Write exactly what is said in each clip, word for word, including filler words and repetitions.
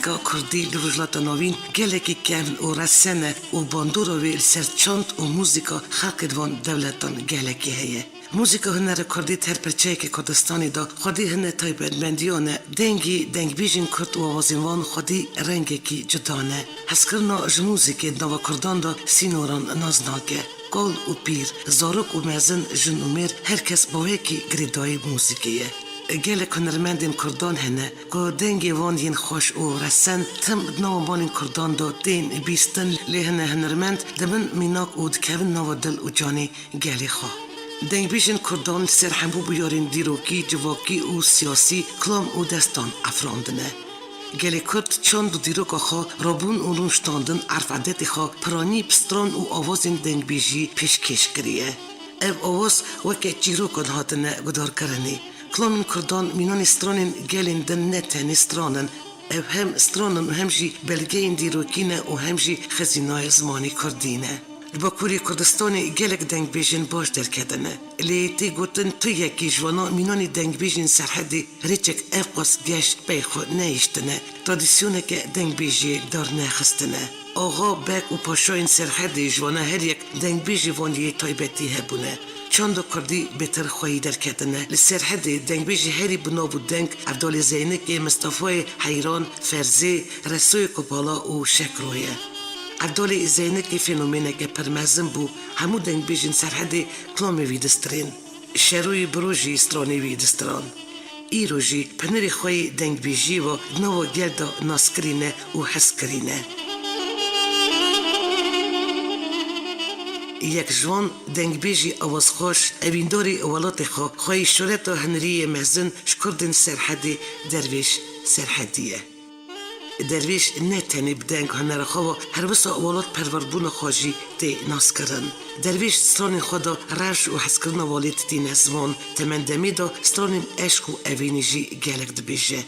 Muzîka kurdî li Rojhilata Navîn gelekî kevn û resen e û bandora wê li ser çand û muzîka xelkê di van dewletan gelekî heye. Muzîka hunera kurdî di her perçeyekê Kurdistanê de xwedî hine taybetmendiyan e. Dengî dengbêjên kurd û awazên wan xwedî rengekî cuda ne. Hezkirina ji muzîkê di nava kurdan de sînoran nas nake. Kal û pîr, zarok û mezin, jin û mêr, her kes bawekî girêdayî muzîkê ye. Gelek hunermendên kurdan hene ku dengê wan yên xweş û resen tim di nava malên kurdan de tên bîstin, lê hine hunermend dibin mînak û dikevin nava dil û canê gelê xwe. Dengbêjên kurdan li ser hemû bûyerên dîrokî, civakî û siyasî klam û destan afirandine. Gelê kurd çand û dîroka xwe, rabûn û rûniştandin, erf edetê xwe, piranî bi stran û awazên dengbêjî pêşkêş kiriye. Ev awaz weke çîrokan hatine gudarkirinê. Klamên kurdan mînanê stranên gelên din ne tenê stran in. Ev hem stran in û hem jî belgeyên dîrokî ne û hem jî xezînayê zimanê kurdî ne. Li Bakurê Kurdistanê gelek dengbêjên baş derketine. Lê tê gotin tu yekî ji vana mînanê dengbêjên Serhedê rêçek ev qas geş pey xwe nehiştine, tradisyoneke dengbêjiyê darnexistine. Axa, beg û paşayên Serhedê ji vana her yek dengbêjê van yê taybetî hebûne. Çanda kurdî bêtir xweyî derketine. Li Serhedê dengbêjê herî bi nav û deng Evdalê Zeynikê, Mistefayê Heyran, Ferzê, Resoyê Kopala û Şekro ye. Evdalê Zeynikê fenomeneke pir mezin bû. Hemû dengbêjên Serhedê klamê wî distirên. Şeroyê Biro jî stranê wî distiran. Îro jî penirê xwe yê dengbêjiyê ve di nava gel de naskirî ne û hezkirî ne. Yek ji wan dengbêjî awazxweş, evîndarî welatê xwe, xweyî şoreta hunirî yê mezin ji kurdên Serhedê Dervêş Serhedî ye. Dervêş ne tenê bi deng hunera xwe ve, her wisa welatperwerbûna xwe jî tê naskirin. Dervêş stranên xwe de rewş û hezkirina welêt tîne ziman, temen demê de stranên eşq û evînî jî gelek dibêje.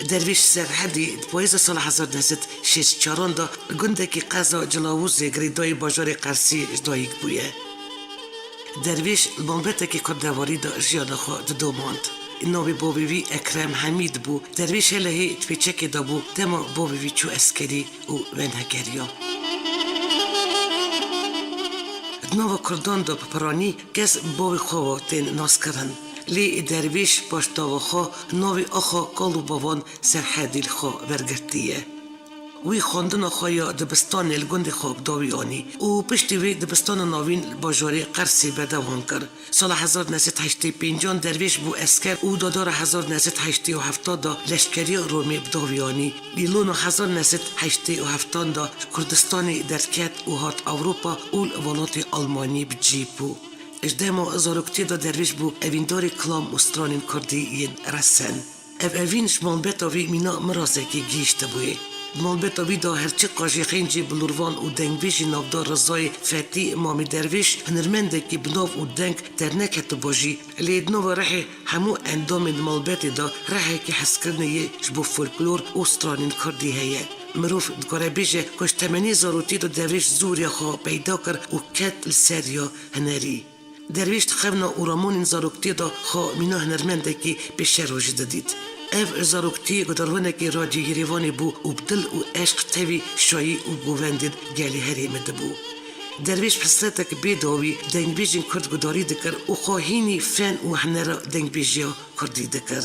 Dervîş Serhedî di payîza sala hezar neh sed şêst çaran de li gundekî qeza Cilawûzê girêdayî bajarê Qersî ji dayik bûye. Dervîş li malbetekî kurdewarî de jiyana xwe didomand. Navê bavê wî Ekrem Hemîd bû. Dervîş helehe di pêçekê de bû, dema bavê wî çû eskerî û venegeriya. Di nava kurdan de bi piranî kes bi bavê xwe ve tên naskirin. Lê Dervîş paştava xwe navê axa kal û bavan Serhedî li xwe wergirtiye. Wî xwendina xwe ya dibistanê li gundê xwe bi dawî anî û piştî wî dibistana navîn li bajarê Qersê berdewam kir. Sala hezar neh sed heştê pêncan Dervîş bû esker û di dara hezar neh sed heştê û heft de leşkeriya Romê bi dawî anî. Îlona hezar neh sed heştê û heft de ji Kurdistanê derket û hat Ewropa û li welatê Almanî bi cî bû. Ji dema zaroktiyê de Dervîş bû evîndarê kilam û stranên kurdî yên resen. Ev evîn ji malbeta wî mîna mirasekê gihîştibûyê. Di malbeta wî de her çiqas jî xêncî bilûrvan û dengbêjî navdar Rizayê Fetî Mamî Dervîş hunermendekî bi nav û deng derneketibû jî, lê di nava rihê hemû endamên malbetê de rihekî hezkirinê yê ji bo folklor û stranên kurdî heye. Mirov dikare bêje ku ji temenê zarokî de Dervîş zûriya xwe peyda kir û ket li ser ya hunerî. Dervîş di xewna û ramonên zaroktiyê de xwe mîna hunermendekî pêşerojî didît. Ev zaroktî gudarvanekî Radyo Yerêvanê bû û bi dil û eşq tevî şayî û govendên gelê herêmê dibû. Dervîş bi hesretek bê dawî dengbêjên kurd gudarî dikir û xwe hînî fen û hunera dengbêjiya kurdî dikir.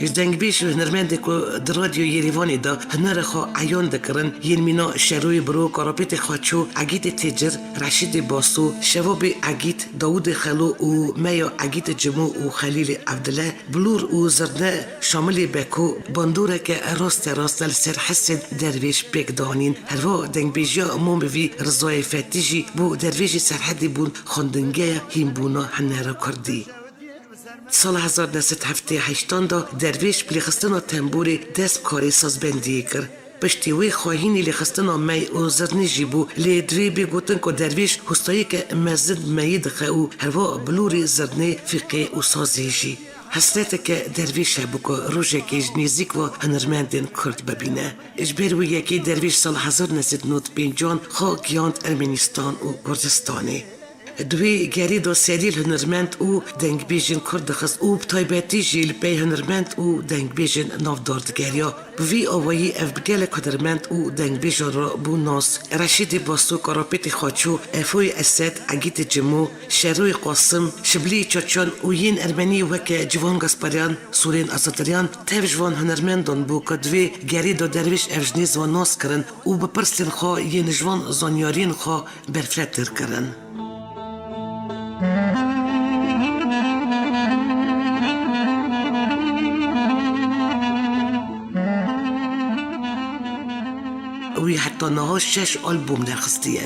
Ji dengbêj û hunermendê ku di Radyo Yerîvanê de hunera xwe eyan dikirin, yên mîna Şeroyê Biro, Karapêtê Xaço, Egîdê Têcir, Reşîdê Baso, Şevabê Egîd, Dawûdê Xelo û Meya Egîdê Cimo û Xelîlê Evdile, Bilûr û Zirne, Şamilê Beko, bandoreke raste rast li ser hestên Dervêş pêk danîn. Herwa dengbêjiya mamê vî Rizayê Fetî jî bo Dervêjê Serhedê bûn xwendingeya hînbûna hunera kurdî. Di sala hezar neh sed heftê heştan de Dervêş bi lêxistina tembûrê dest bi karê sazbendiyê kir. Piştî wê xwehînî lêxistina mey û zirnê jî bû, lê divê bê gotin ku Dervêş hostayeke mezin meyî dixe û herwa bilûrê, zirnê, fîqê û sazê jî. Hesreteke Dervîş hebû ku rojekê ji nêzîk ve hunermendên Kurd bibîne. Ji ber wî yekê Dervîş sala hezar neh sed û nod û pênc xwe gihand Ermenistan û Kurdistanê. Di wê gerî de serî li hunermend û dengbêjên Kurd dixist û bi taybetî jî li pey hunermend û dengbêjên navdar digeriya. Bi vî awayî ev bi gelek hunermend û dengbêjan re bû nas. Reşîdê Basto, Karapêtê Xaço, Efoyê Esed, Egîtê Cimo, Şeroyê Qasim, Şiblî Çaçan û yên ermenî weke Civan Gasparyan, Sûrên Azadiriyan tev ji van hunermendan bû ku di vê gerî de Dervîş ev ji nêz ve nas kirin û bi pirsên xwe yên ji van zanyariyên xwe berfirehtir kirin. Wî heta niha şeş albûm derxistiye.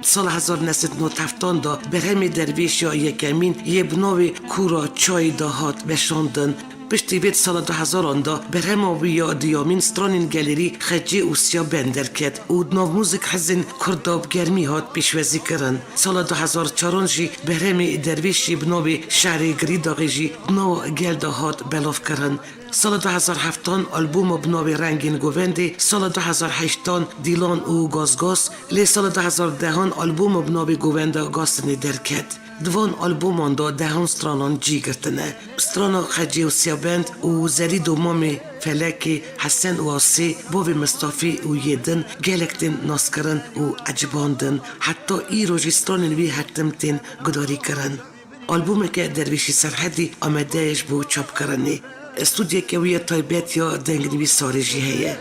Di sala hezar neh sed û nod û heft de berhemê Dervîş ya yekemîn yê bi navê Kûra Çayê de hat weşandin. Piştî vê di sala du hezaran de berhema wî ya duyemîn stranên gelêrî Xecê û Siyabend derket û di nav muzîk hizên Kurd de bi germî hat pêşwazîkirin. Sala du hezar çaran jî berhemê Dervîş yê bi navê Şerê Girîdaxê jî di nava gel de hat belavkirin. Sala du hezar heftan albûma bi navê Rengên Govendê, sala du hezar heştan Dîlan û Gazgaz, lê sala du hezar dehan albûma bi navê Govenda Gasinê derket. Di van albûman de dehan stranan cî girtine. Strana Xecê û Siyabend û Zerî Domamê, Felekê, Hesen û Asê, Bavê Mistafî û yê din gelek tên naskirin û ecibandin. Heta îro jî stranên wî her tim tên gudarîkirin. Albûmeke Dervîşî Serhedî amade ye ji bo çapkirinê. Stûdyeke wî ya taybet ya dengnivîsarê jî heye.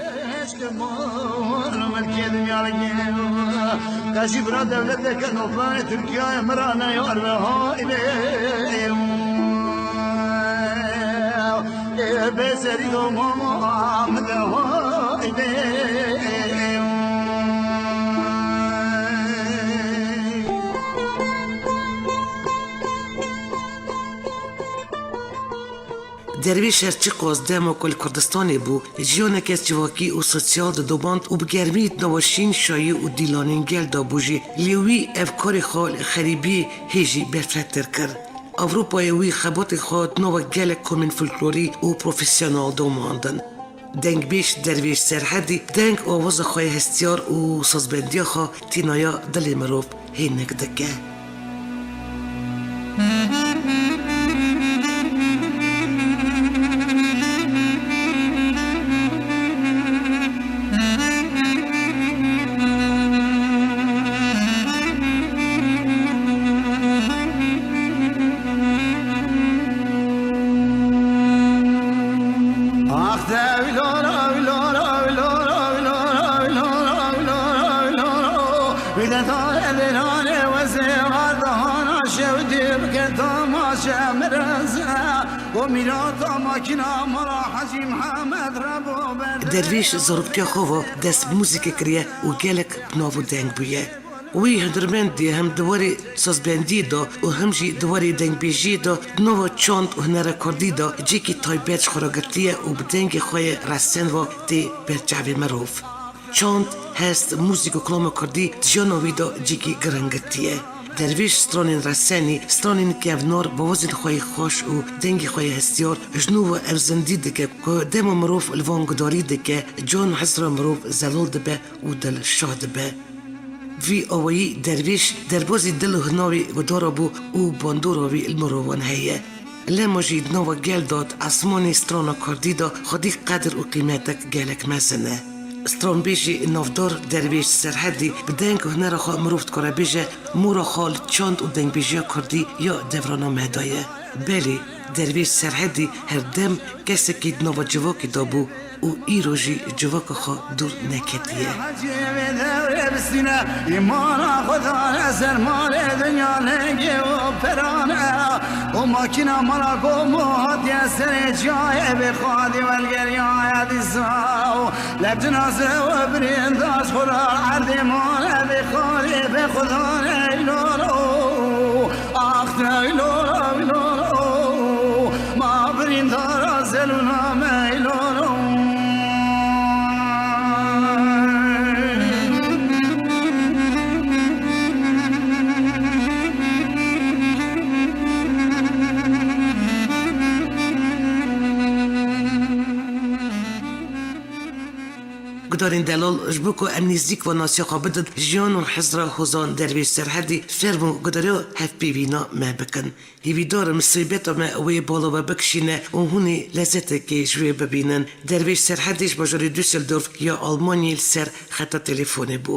Qeşî bira dewleteke navdar Tirkiyeyê min re neyar be, hayde. Ê, bê serî domama min de, hayde. Dervîş her çiqas dema ku li Kurdistanê bû, jiyaneke civakî û sosyal didomand û bi germî di nava şîn, şayî û dîlanên gel de bû jî, lê wî ev karê xwe li xerîbiyê hê jî berfirehtir kir. Ewropayê wî xebatê xwe di nava gelek komên folklorî û profesyonel domandin. Dengbêj Dervêş Serhedî deng û awaza xwe yê hestiyar û sazbendiya xwe tînaya dilê mirov hênik dike. Ax de ew lora, ew lora, ew lora, ew lora, ew lora, ew lora, ew lora. Wî de tare derane wezê ardahana şew dî bike tamaşe mireze. O mîrata makîna mala Hecî Mihemed Rebo berde. Dervîş zaroktiya xwe ve dest bi muzîkê kiriye û gelek bi nav û deng bûye. Wî hunermendê hem di warê sazbendiyê de û hem jî di warê dengbêjiyê de di nava çand û hunera kurdî de cihekî taybet ji xwe re girtiye û bi dengê xwe yê resen ve tê ber çavê mirov. Çand, hest, muzîk û kilama kurdî di jiyana wî de cihekî giring girtiye. Dervîş stranên resenî, stranên kevnar, bi awazên xwe yê xweş û dengê xwe yê hestiyar ji nû ve ew zindî dike ku dema mirov li van gudarî dike, can û hizra mirov zelal dibe û dil şa dibe. Vî awayî Dervîş derbazî dil û hina wî gudara bû û bandora wî li mirovan heye. Lema jî di nava gel de di esmanê strana kurdî de xwedî qedir û qîmetek gelek mezin e. Stranbêjê navdar Dervêş Serhedî bi deng û hunera xwe mirov dikare bêje, mora xwe li çand û dengbêjiya kurdî ya devrana me de ye. Belê, Dervêş Serhedî her dem kesekî di nava civakê de bû û îro jî civaka xwe dûr neketiye. Hecî vê dewrê bistîne, îmana xwe dane ser malê dinya lengê û perane. O makîna mala komo hatiye serê çiyayê bê xadî welgeriyaye dîsa. Lep cinaze we birîndaş xwe ra erdê mane bê xalê bê xwe dane eylolo. Ax de eylolo, eylolo. Ma birîndara zelûna me eylolo. Darên delal, ji bo ku em nêzîk ve nasiya xwe bidin, jiyan û hizra Hozan Dervêş Serhedî, fermo guhdariya hevpeyvîna me bikin. Hêvîdar im sêbeta me wê bala we bikişîne û hûn ê lezzetekê ji wê bibînin. Dervêş Serhedî ji bajarê Düsseldorf ya Almanyayê li ser xeta telefonê bû.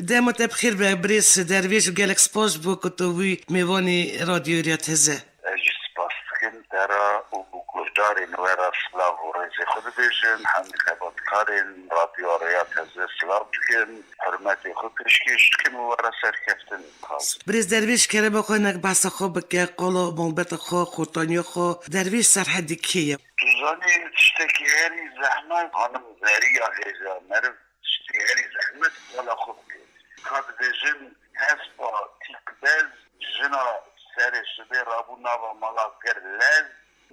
Dema te bi xêr be birêz Dervêş û gelek spas ji bo ku tu bûyî mêvanê Radyoya Rêya Teze. Ez jî spas dikim te re û guhdarên we re silav û rêzê xwe dibêjim. Hemî xebatkarên Radyoya Rêya Teze silav dikim. Hurmetê xwe pêşkêş dikim û we re serkeftin dixwazim. Birêz Dervêş, kerema xwe hinek behsa xwe bike, qala malbeta xwe, xortaniya xwe. Dervêş Serhedî kê ye? Tu zanî tiştekî herî zehmet, xanim Zeriya hêja meriv tiştê herî zehmet qala xwe bike. Ka dibêjin hespa tîkbez, jina serê şibê rabû nava mala kir lez,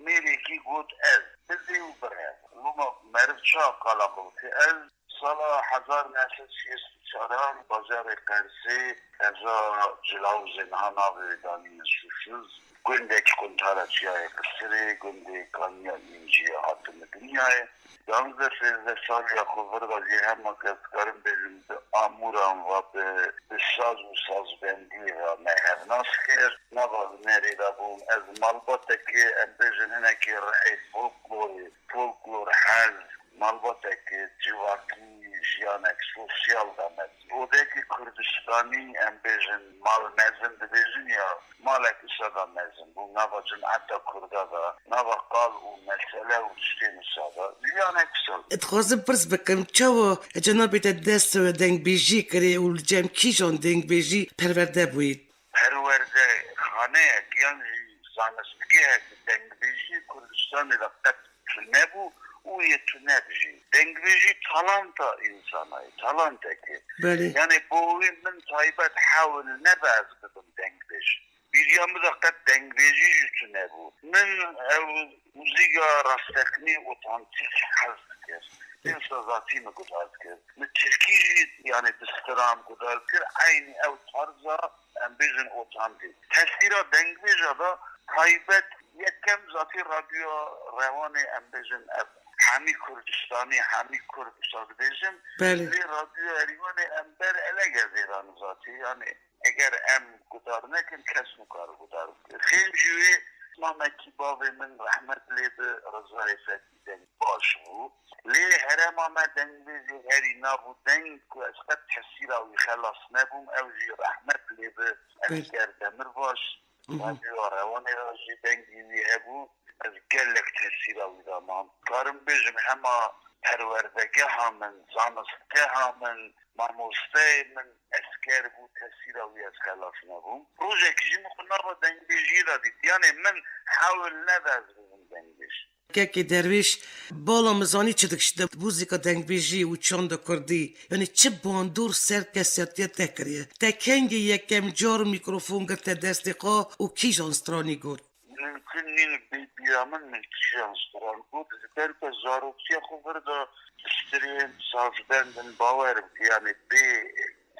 mêrekî got ez, bidê û birev. Loma meriv çawa qala xwe bike? Ez sala hezar neh sed şêst û çar bajarê Qersê, qeza Cilawizê, niha navê wê danîne Sûsûz, gundekî quntara Çiyayê Qisirê, gundê Kaniya Înciyê hatime dinyayê. Yanzdeh sêzdeh saliya xwe vir de jî hema kes dikarim bêjim bi amûran ve, bi, bi saz û sazbendiyê ve me hevnas kir. Nava hunerê de bûm. Ez malbatekê, em bêjin hinekî rihê folklorê, folklor hez, malbatekê civakî, jiyanek sosyal de me. Odekî Kurdistanî, em bêjin mal mezin dibêjin ya, malek wisa de mezin bû nava cemeta Kurda de, nava qal û mesele û tiştên wisa de. Jiyanek wisa. Dixwazim pirs bikim, çawa cenabê te dest dengbêjî kirê û li cem kîjan dengbêjî perwerde bûyî? Perwerdexaneyek yan jî zanistgehek dengbêjiyê Kurdistanê de qet tune bû û yê tune bi jî. Dengbêjî talanta însana ye, talantek e. Belê. Yanî bo wî min taybet hewl nebe ez bibim dengbêj. Bîriya min de qet dengbêjî jî tune bû. Min ew muzîka rasteqînî, otantîk hez dikir. Dînsa zatî min guhdar dikir. Min tirkî jî, yanî bi stiran guhdar dikir. Eynî ew tarza, em bêjin, otantîk. Tesîra dengbêja de taybet yekem zatî Radyoya Rewanê, em bêjin, ev hemî Kurdistanî, hemî Kurd wisa dibêjin. Belê. Lê Radyoya Rewanê em ber elege zêran zatî, yanî eger em guhdar nekin, kes nikare guhdar bike. Xêmcî wê mamekî bavê min rehmet lê bi, Rizayê Fetî deng baş bû. Lê herêma me dengbêjê herî nabû deng ku ez qet tesîra wî xelas nebûm, ew jî rehmet lê bi, Belê. Esker Demirbaş. Mhm. Radyoya Rewanê re jî dengê wî hebû. Ez gelek tesîra wî de mam. Karim bêjim hema perwerdegeha min, zanistgeha min, mamosteyê min esker bû, tesîra wî ez xelas nebûm. Rojekî jî min xwe nava dengbêjiyê de dît. Yanê min hewl neda ez bibim dengbêj. Kekê Dervêş, bala min zanî çi dikişîne muzîka dengbêjî û çanda kurdî? Yanî çi bandor ser kesetiya te kiriye? Te kengî yekem car mîkrofon girte destê xwe û kîjan stranî got? Mimkun nîne bê bîra min, min kîjan stran got, ji ber ku zaroktiya xwe vir de pistirên sazbend in, bawer bike, yanî bê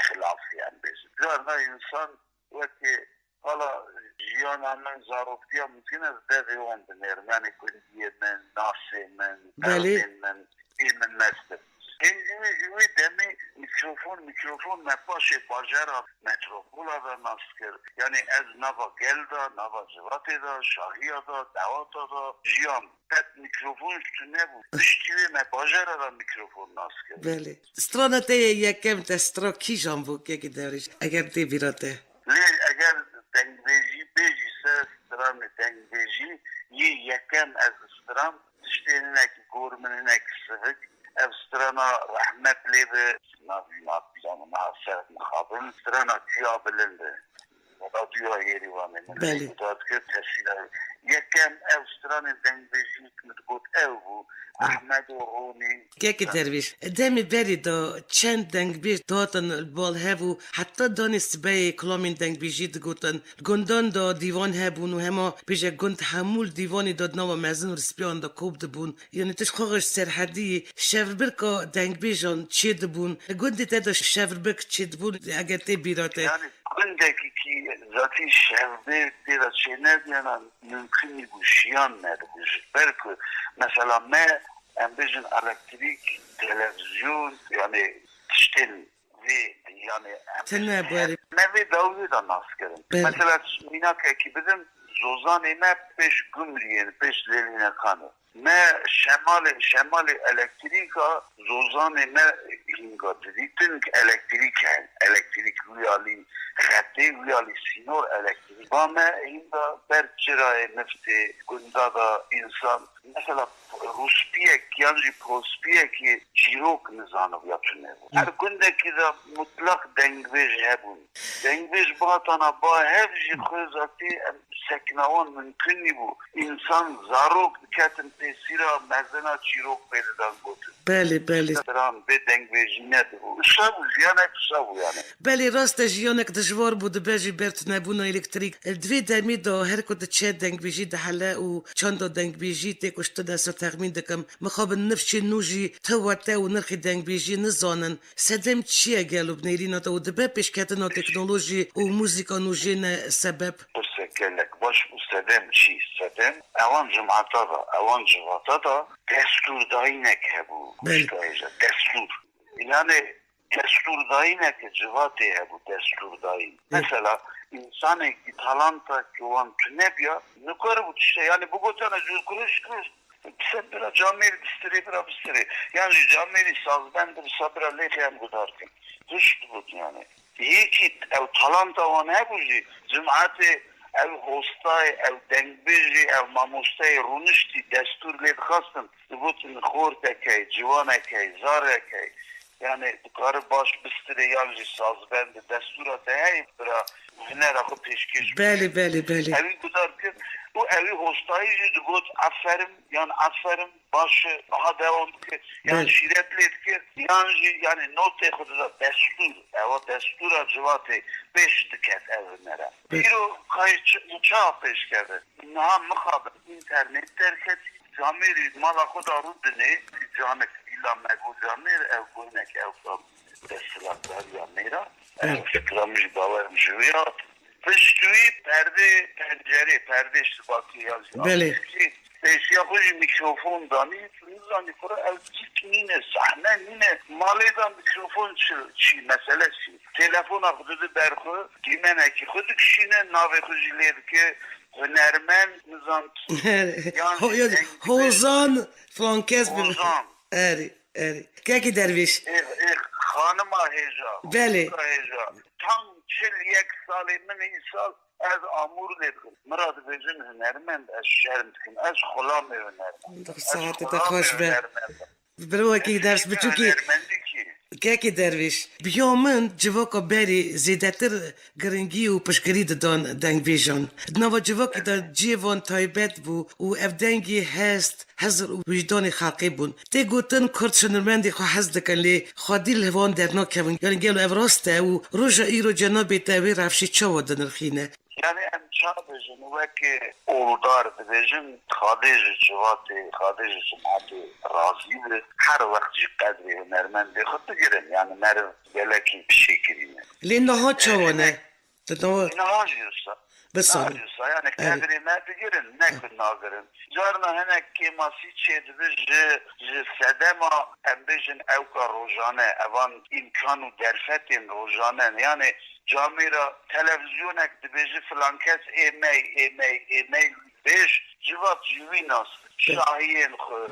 xilafî em bêjin. Carna însan wekî, hala jiyana min, zaroktiya mimkun e ez devê wan binêrim, yanî gundiyê min, nasê min, Belê. Erdên min, ê min mest in. Hêj wê, ji wê demê mîkrofon, mîkrofon me paşê bajara metropola de nas kir. Yanî ez nava gel de, nava civatê de, şahiya de, dewata de jiyam. Qet mîkrofon ji tune bû. Piştî wê me bajara de mîkrofon nas kir. Belê. Strana te yê yekem te stra kîjan bû, kekê Dervêş, eger tê bîra te? Lê eger dengbêjî bêjî se, stranê dengbêjî yê yekem ez stran, tiştê hinekî gor min, hinekî sivik, ev strana rehmet lê bi, navî ma bizanim, niha ser mixabin, strana Çiya Bilind e. Radyoya Yêrîvanê min Belê. Guhdar dikir, tesîra. Yekem ev stranên dengbêjî min digot ew bû, Belê. Ehmedo Ronî. Kekê Dervêş, demê berê de çend dengbêj dihatin li bal hev û heta danê sibehê kilamên dengbêjî digotin. Li gundan de dîvan hebûn û hema bêje gund hemû li dîvanê de di nava mezin û rispiyan de kop dibûn. Yanî tu ji xwe re ji Serhedî yî, şevbirka dengbêjan çêdibûn. Li gundê te de şevbirk çêdibûn, eger tê bîra te? Yanî gundekî ki zatî şevbêrk tê de çênebiyana, mimkun nîbû, jiyan nedibû. Ji ber ku mesela me, em bêjin, elektrîk televizyon, yani tiştên vê, yani em Tine berî. Me vê dawiyê de nas kirin. Belê. Mesela mînakekî bidim, zozanê me pêş gumriyên, pêş lêlînekanê. Me şemalê, şemalê elektrîka zozanê me hînga didîtin ki elektrîk hene. Elektrîk wî alî xetê, wî alî sînor elektrîk. Ba me hînga ber çirayê niftê gunda da însan, mesela rûspiyek yan jî prospiyekê çîrok nizanibiya tune bû. Hı. Her gundekî de mutlaq dengbêj hebûn. Dengbêj bihatana ba hev jî xwêza tê em sekina wan mimkun nîbû. Însan zarok diketin pêsîra mezina çîrok pê didan gotin. Belê, belê. Stran bê dengbêjî nedibû. Wisa bû, jiyanek wisa bû yani. Belê, rast e, jiyanek dijwar bû, dibe jî ber tunebûna elektrîk. Di vê demê de her ku diçe dengbêjî dihele û çanda dengbêjî tê kuştin, ez texmîn dikim. Mixabin nifşên nû jî tewete û nirxê dengbêjî nizanin. Sedem çi ye gelo bi nêrîna te û dibe pêşketina teknolojî û muzîka nû jê ne sebeb? Pirsek gelek baş bû. Sedem çi? Sedem ewan cimata da, ewan civata da destûrdayînek hebû. Belê. Kuştayê jî destûr. Yani destûrdayînek civatê hebû, destûrdayîn. Hı. Mesela, însanekî talanta ki wan tune biya, nikaribû tişte, yani bigotana cûrkuruş kuruş, bi se bira camêrî bistirê, bira bistirê. Yan jî camêrî sazbend bi se bira lêxê em gudartin. Tişt dibût yani. Yekî ew talanta wan hebû jî, cimatê ew hostayê, ew dengbêjî, ew mamosteyê rûniştî, destûr lê dixwestin. Digotin xortekey, ciwanekey, zarekey, yani dikare baş bistirê yan jî sazbend, destûra te heye bira hunera xwe pêşkêş bike. Belê, belê, belê. Ewî gudar kir û ewî hostayî jî digot aferin yan aferin, baş e, aha dewam bike, yan Belê. Şîret lê dikir, yan jî yani notê xwe dida destûr, ewa destûra civatê pêş diket ev hunera. Belê. Îro kayê çi, çawa pêş keve? Niha mixabin înternet derketî. Camêrî mala xwe da rû dinê, canik îla me got camêr, ev guhnek, ew desthilatdariya mêra. Ev Hı. fikra min jî bawer min ji wî hat. Pişt wî perdê pencerê, perdê şibakê ya jî Belê. Pêşiya xwe jî mîkrofon danî, tu nizanî kura ew cik nîne, sahne nîne. Malê da mîkrofon çi, çi mesele çi? Telefona xwe dide ber xwe, dîmenekî xwe dikişîne, navê xwe jî lê dike, hunermend, nizam Ho-, ya, deng Hozan, filan kes bi- Hozan. Erê, erê. Kekî Dervîş. Ê, ê, xanima hêja, Belê. Xanima hêja. Tam çil yek salê min îsal ez amûr lê dikim. Min ra dibêjin hunermend, ez şerm dikim. Ez xulamê hunermend. Di Ez saetê te xulamê xweş be. Hunermend. Bi wekî ders biçûkî. Kekî Dervîş, biya min civaka berî zêdetir giringî û piştgirî didan dengbêjan. Di nava civakê de cihê van taybet bû û ev dengê hest, hizir û wijdanê xelkê bûn. Tê gotin Kurd ji hunermendê xwe hez dikin, lê xwedî li van dernakevin. Yanî gelo ev rast e û roja îro cenabê te wê rewşê çawa dinirxîne? Yani em çawa bêjin, wekî oldar dibêjin, Xwedê ji civatê, Xwedê ji cimatê razî be. Her wext jî qedrê hunermendê xwe digirin. Yani meriv gelekî pişêkirî ne. Lê niha çawa ne? Di nava Niha jî wisa. Bisan. Niha jî wisa. Yani Evet. qedrê me digirin, ne ku nagirin. Carna hinek kêmasî çêdibe ji, ji sedema, em bêjin, ewka rojane, evan îmkan û derfetên rojane. Yani camêra televîzyonek dibêje filan kes ê mey, ê mey, ê mey, bêj, civat ji wî nas, şahiyên xwe,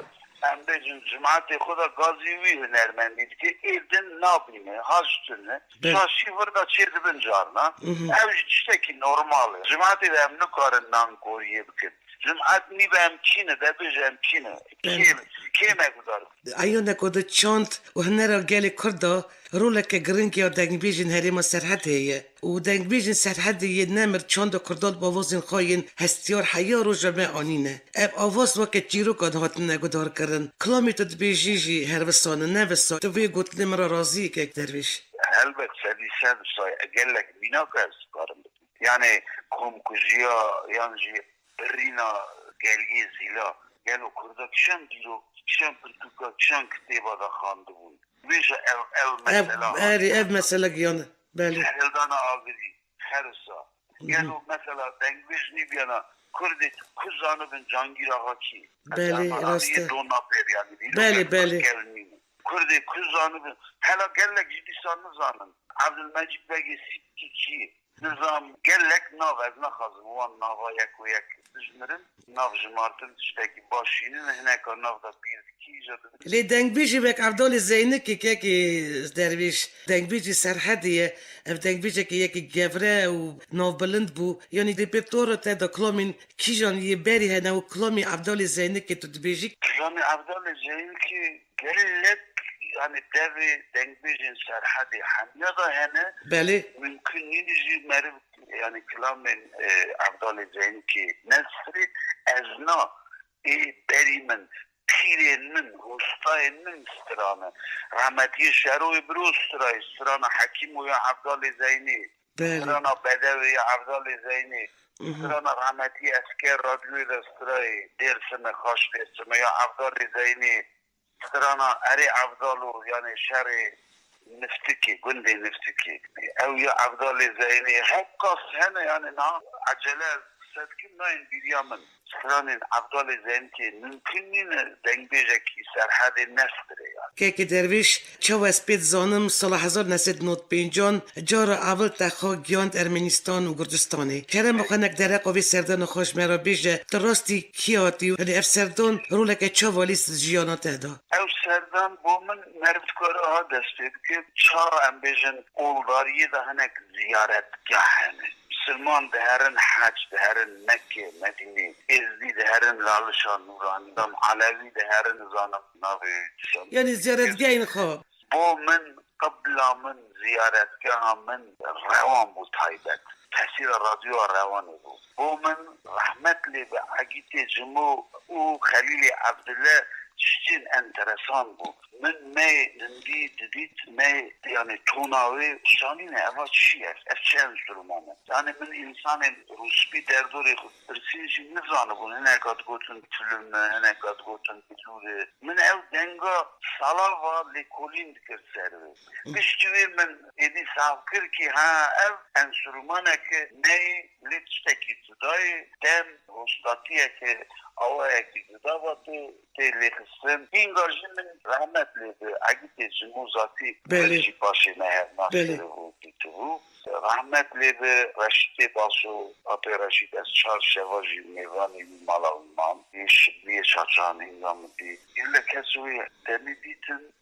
em bêjin cimatê xwe de gazî wî hunermendî dike, ê din nabîne, haş tune, Belê. şaşî vir de çêdibin carna. Mhm. Ew jî tiştekî normal e. Cimatê de em nikarin nankoriyê bikin. Cimat nîbe em kî ne, de bêje em kî ne. Belê. Kêm, kêm e gudar. Eyone ku di çand û hunera gelê Kurd de roleke giring ya dengbêjên herêma Serhedê ye û dengbêjên Serhedê yên nemir çanda Kurdan bi avazên xwe yên hestiyar heya roja me anîne. Ev avaz weke çîrokan hatine gudarkirin. Kilamê tu dibêjî jî her wisa ne, ne wisa. Tu vê gotinê min re razî yî kek Dervîş? Helbet sedî sed wisa ye. Gelek mînak ez dikarim bidim. Yani komkujiya yan jî birîna geliyê zîla. Gelo Kurda kişan dîrok, kişan pirtûka, kişan kitêba de xwendibûn? Bêje ev, ev Ev, mesela erê, ev mesele giyan e. Belê. Hildana Agirî, Xerisa. Hı hı. Gelo mesela dengbêj nîbiyana Kurdê ku zanibin Cangîr Axa kî? Belê, Ama rast e. Aniyê dona pêr yani. Belê, belê. Kevin nîne. Kurdê ku zanibin, hela gelek jî dîsa nizanin. Evdilmecîd Begê Sîpkî kî ye? Nizam gelek nav, ez naxwazim wan nava yek û yek bijmirim. Nav jimartin tiştekî baş jî nîne, hineka nav de bîr dikî, îja dibin. Lê dengbêjî wek Evdalê Zeynikê, kekê Dervîş, dengbêjî Serhedê ye. Ev dengbêjekî yekî gevre û navbilind bû. Yanî repertuara te de kilamên kîjan yê berî hene û kilamê Evdalê Zeynikê tu dibêjî? Kilamê Evdalê Zeynikê gelek, yani devê dengbêjên Serhedê hemiya de hene. Belê. Mimkun nîne jî meriv, yani kilamên, e, Evdalê Zeynikê nestirê. Ez na ê berî min, pîrên min, hostayên min stirane. Rehmetiyê Şeroyê Biro stirayê, stirana Hekîmo ya Evdalê Zeynê, Belê. Stirana Bedewê ya Evdalê Zeynê, Mhm. stirana rehmetiyê Esker Radyoyê de stirayê, Dêrsimê, Xaş Dêrsimê ya Evdalê Zeynê, stirana Erê Evdalo, yani şerê Niftikê, gundê Niftikê. Ew ya Evdalê Zeynê, hewqas hene, yani na ecele ez qise dikim, nayên bîriya min. Stranên Evdalê Zeynê mimkun nîne dengbêjekî Serhedê nestirê, yani. Kekê Dervîş, çawa ez pê dizanim, sala hezar neh sed nod pêncan cara evil te xwe giyand Ermenistan û Gurcistanê. Kerema xwe nek dereqa vê serdana xwe ji me re bêje, tu rastî kî hatî û, yani ev serdan roleke çawa lîst di jiyana te de? Ew serdan bo min meriv dikare ha dest pê bike. Çar, em bêjin, oldariyê de hinek ziyaretgeh hene. Misilman diherin hec, diherin Mekke, Medînê. Êzdî diherin Lalişa Nûranî. Dem Elewî diherin, nizanim navê dîsan. Yanî ziyaretgehên xwe. Bo min, qibla min, ziyaretgeha min Rewan bû taybet. Tesîra radyoya Rewanê bû. Bo min rehmet lê bi Egîtê Cimo û Xelîlê Evdile tiştên enteresan bû. Min me hindî didît, me, yani tona wê şanîne, eva çi ye? Ev çi enstrûman e? Yani min însanên rûspî derdorê xwe pirsîn jî nizanibûn. Hineka digotin tulum e, hineka digotin bilûr e. Min ew denga salava lêkolîn dikir ser wê. Piştî wê min êdî sav kir kî ha ev enstrûmaneke neyê, lê tiştekî cuda ye, dem, hostatiyeke awayekî cuda ve tê, tê lêxistin. Hînga jî min rehmet lê bi Egîtê Cimo zatî Belê. Jî paşê me hev nas Belê. Kiribû, dîtibû. Rehmet lê bi Reşîdê Baso, apê Reşîd, ez çar şeva jî mêvanê wî mala wî mam. Yê şikliyê çaçan hînga min dî. Gelek kes wê demê dîtin,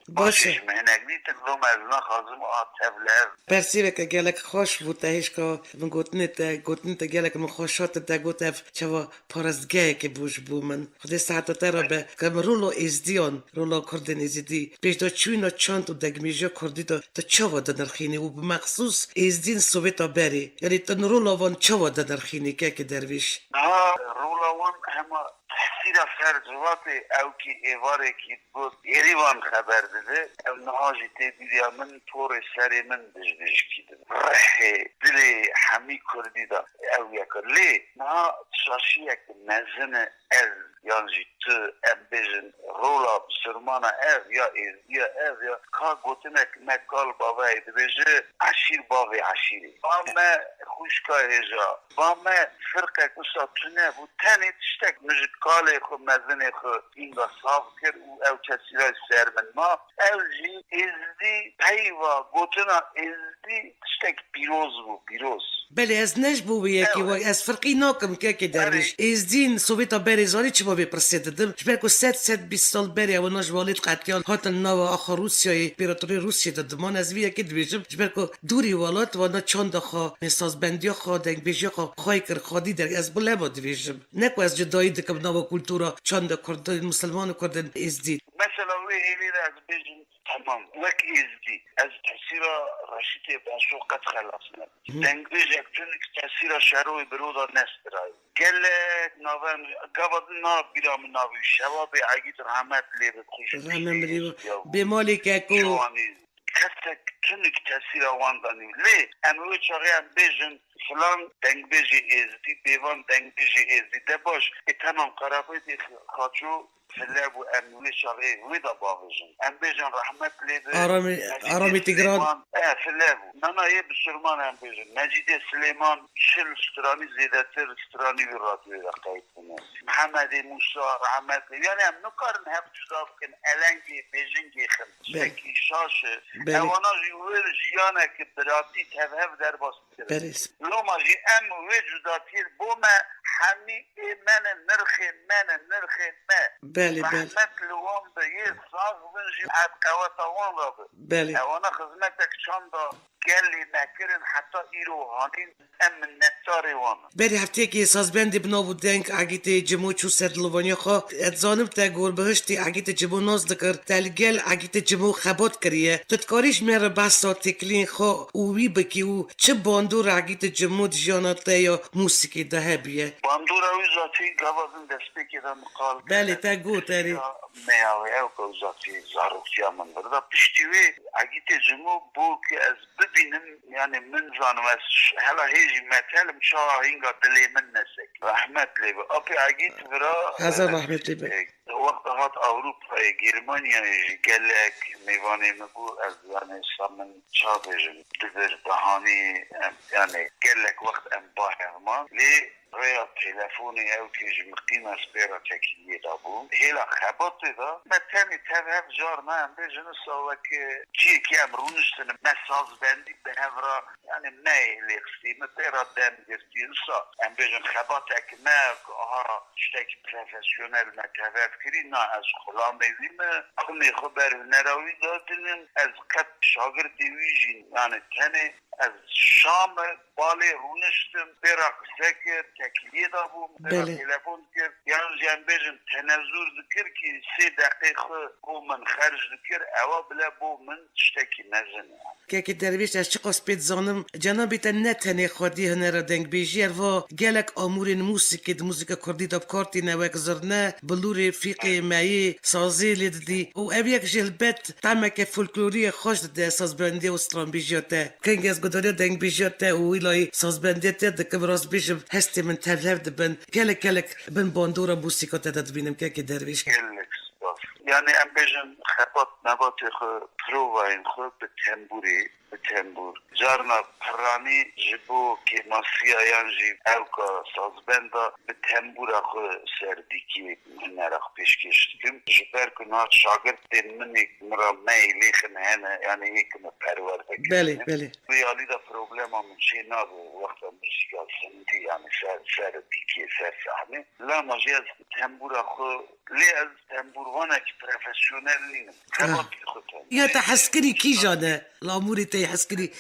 Baş e. Ji me hinek dîtin, loma ez naxwazim a tevlev. Bersîveke gelek xweş bû te hêşka min gotinê te, gotinê te gelek min xweş hat, te got ev çawa parastgeheke bû ji bo min. Xwedê seheta te re be. Ke min rolo Êzdiyan, rola Kurdên Êzidî, pêşda çûyîna çand û dengmêjiya Kurdî de tu çawa dinirxînî û bi mexsûs Êzdiyên Sovêta berê? Yanî tu rola wan çawa dinirxînî, kekê Dervîş? Ha, rola wan hema tesîra ser civatê, ew kî êvarekî got, êrî wan xeber dide. Ew niha jî tê bîriya min, torê serê min dijbijkî dibe. Rihê, dilê hemî Kurdî de ew yek e. Lê niha şaşiyek mezin e, ez yan jî tu, em bêjin, rola bisurmana ev ya êzdiya ev ya, ka gotinek me kal bavayê dibêje, eşîr bavê eşîrê. Ba me xwişka hêja, ba me firqek wisa tune bû, tenê tiştek min ji kalê xwe, mezinê xwe hînga sav kir û ew tesîra ser min ma. Ew jî êzdî, peyva gotina êzdî tiştek pîroz bû, pîroz. Belê, ez ne ji bo wê yekê Ew. Wek ez firqî nakim, kekê Dervîş. Erê. Êzdîn Sovêta berê zanî çima vê pirsê didim? Ji ber ku sed, sed bîst sal berê ew na ji walêt qetiyan hatin nava axa Rûsyayê, împaratorê Rûsyê de diman. Ez vê yekê dibêjim, ji ber ku dûrî welat wana çanda xwe, sazbendiya xwe, dengbêjiya xwe xwey kir, xwedî der. Ez bi leba dibêjim. Ne ku ez cudayî dikim nava kultura çanda Kurdin, Misilman û Kurdin Êzdî. Mesela wê hêlê de ez bêjim, Temam. Wek êzdî, ez tesîra Reşîtê Baso qet xelas nebû. Hı. Dengbêjek tunik tesîra Şeroyê Biro de nestirayî. Gelek navên, gava din na bîra min navê Şewabê Egîd, rehmet lê bi, xweşik Rehmet lê bi. Bêmalê keko. Ciwanî. Kesek tunik tesîra wan de nî. Lê em wê çaxê em bêjin, filan dengbêjê êzdî, bêvan dengbêjê êzdî. De baş, e, temam, Karabêdê Xaço file bû, em wê çaxê wê de bavêjin. Em bêjin rehmet lê bi Aramî, Nezîdê Aramî Tigran. Silêman. E, tile bû. Nana yê bisurman em bêjin. Mecîdê Silêman çil stranî zêdetir stranî wî radyoyê de qeyd bûne. Mihemedê Mûsa, rehmet lê. Yanî em nikarin hev cuda bikin. Elengê, bêjingê xin. Belê. Şekî şaş e. Belê. Ewana jî wir jiyaneke biratî tevhev derbas dikirin. Belê. Loma jî em wê cudatiyê bo me hemî ê me ne, nirxê me ne, nirxê me. Belê, belê. Rehmet li wan be, yê sax bin jî ev qeweta wan re be. Belê. Ewana xizmetek çanda gelê me kirin, heta îro hanîn em minnetdarê wan in. Berî hefteyekê sazbendê bi nav û deng Egîtê Cimo çû ser dilovaniya xwe. Ez dizanim te gor bihiştî Egîtê Cimo nas dikir, te li gel Egîtê Cimo xebat kiriye. Tu dikarî ji me re behsa têkiliyên xwe û wî bikî û çi bandor Egîtê Cimo di jiyana te ya mûsîkê de hebûye? Bandora wî zatî gava din destpêkê de min qal kir. Belê, te got, erê. Ya, me ya wê ew ku zatî zaroktiya min vir de. Piştî wê Egîtê Cimo bû ku ez bibînim, yanî min zanim ez ş-, hela hê jî metel im, çawa hînga dilê min nesek. Rehmet lê bi. Apê Egît vira, Hezar e, rehmet lê bi. E, wexta hat Ewropayê, Germanyayê jî gelek mêvanê min bû, ez, yanî, sa min ça bêjim, dibir, dihanî, em, yanî gelek wext em ba hev man. Lê rêya telefonê ew kê ji min qîna spêra tekiliyê de bû. Hêla xebatê de me tenê tev hev carna em bêjin wisa weke ciyekî em rûniştin, me sazbendî bi hev re, yanî me yê lê xistî, me pê re dem girtî. Wisa em bêjin xebatek me ku aha tiştekî profesyonel me tev hev kirî, na ez xulamê wî me, xumê xwe ber hunera wî de dinim, ez qet şagirdê wî jî, yanî tenê ez şam balê rûniştim, pê re qise kir, tekiliyê de bûm, pê re Belê. telefon dikir. Yan jî em bêjin tenezûr dikir kî sê deqê xwe bo min xerc dikir, ewa bile bo min tiştekî mezin e. Kekê Dervîş, ez çiqas pê dizanim, cenabê te ne tenê xwedî hunera dengbêjiyê, her va gelek amûrên mûsîkê di mûsîka kurdî de bi kar tîne, wek zirne, bilûrê, fîqê, meyê, sazê lê didî û ev yek jî helbet temeke folklorî ye xweş dide sazbendiya û stranbêjiya te. Kengî ez guhdariya dengbêjiya te û wî layî sazbendiya te dikim, rast bêjim hestê min tevlihev dibin. Gelek gelek bin bandora mûsîka te de dibînim kekê Dervîş. Gelek spas. Yanî em bêjin xebat mebatê xwe, provayên xwe bi tembûrê, bi tembûr. Carna piranî ji bo kêmasiya yan jî ewka sazbenda bi tembûra xwe ser dîkê hunera xwe pêşkêş dikim. Ji ber ku niha şagirdên min ê min re meyê lêxin hene, yanî yê ku me perwerde kirine. Belê, belê. Bi alî de problema min çê nabe wexta muzîka sindî, yanî ser, ser dîkê, ser sahnê. Lema jî ez tembûra xwe, lê ez tembûrvanekî profesyonel nînim. Ah. Xebatê xwe tembûrê. Ya te hezkirî kîjan e? Lamûrê te yê hezkirî?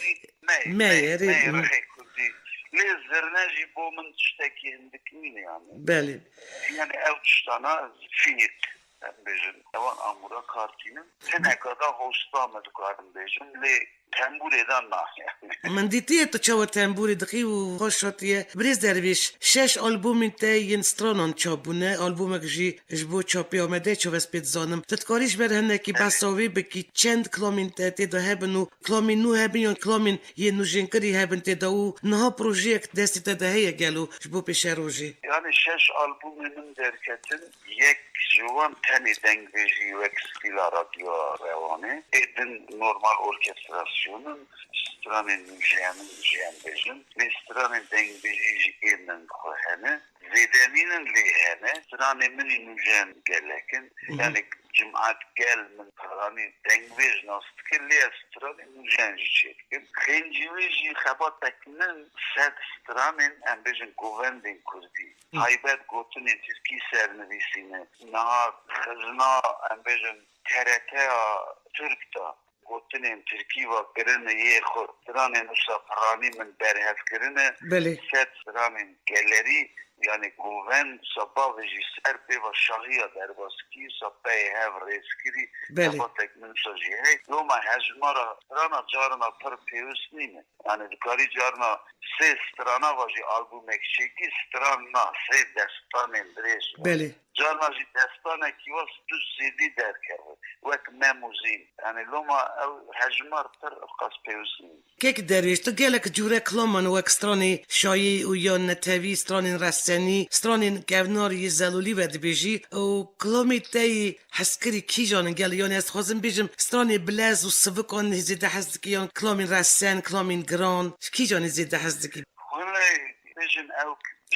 Me, me, me, erê, me, hı. Rihê kurdî. Lê zirne jî bo min tiştekî hindik nîne yanî. Belê. Yanî ew tiştana ez fîq, em bêjin, ewan amûra kar tînin. Teneka da hosta me dikarim bêjim, lê tembûrê de na yanî. Min dîtiye tu çawa tembûrê dixî û xweş hatiye. Birêz Dervîş, şeş albûmên te yên stranan çap bûne, albûmek jî ji bo çapê amade çav ez pê dizanim. Tu dikarî ji ber hinekî Evet. behsa wê bikî, çend kilamên te tê de hebin û kilamên nû hebin yan kilamên yên nûjênkirî hebin tê de û niha projeyek destê te de heye gelo ji bo pêşerojê? Yanî şeş albûmên min derketin, yek ji wan tenê dengbêjî wek stîla radyoya Rewanê, ê din normal orkestrasyon in, stranên nûjên min jî em bêjin, lê stranên dengbêjî jî ê min xwe hene. Zêde nînin lê hene. Stranê min î nûjen gelek in. Hı hı. Yanî cimat gel min stranê dengbêj nas dikir, lê ez stranê nûjen jî çêdikim. Xêncî wê jî xebatek min sed stranên, em bêjin, govendên kurdî. Hı. Taybet gotinên tirkî sernivîsîne. Niha xizna, em bêjin, T R T ya Tirk de gotinên tirkî ve kirine yê xwe. Stranên wisa piranî min berhev kirine. Belê. Sed stranên gelerî, yanî govend, wisa bavê jî ser pê ve şahiya derbas kir, wisa peyê hev rêz kirî. Belê. Xebatek min wisa jî heye. Loma hejmara strana carina pir pêwist nîne. Yanî dikarî carina sê strana ve jî albûmek çêkî, stran na, sê destanên dirêj. Belê. Carna jî destanekî wes tu zêdî derkeve, wek Mem û Zîn. Yanî loma ew hejmar pir qas pêwist nîn. Kek Derwêş, tu gelek cûre kilaman wek stranê şayî û ya netewî, stranên resmî, Yanî stranên kevnar yê zelolî ve dibêjî û kilamê te yê hezkirî kîjan in gelo? Yanî ez dixwazim bêjim stranê bilez û sivikan zêde hez dikî yan kilamên resen, kilamên giran, kîjanê zêde hez dikî? Wele bêjin ew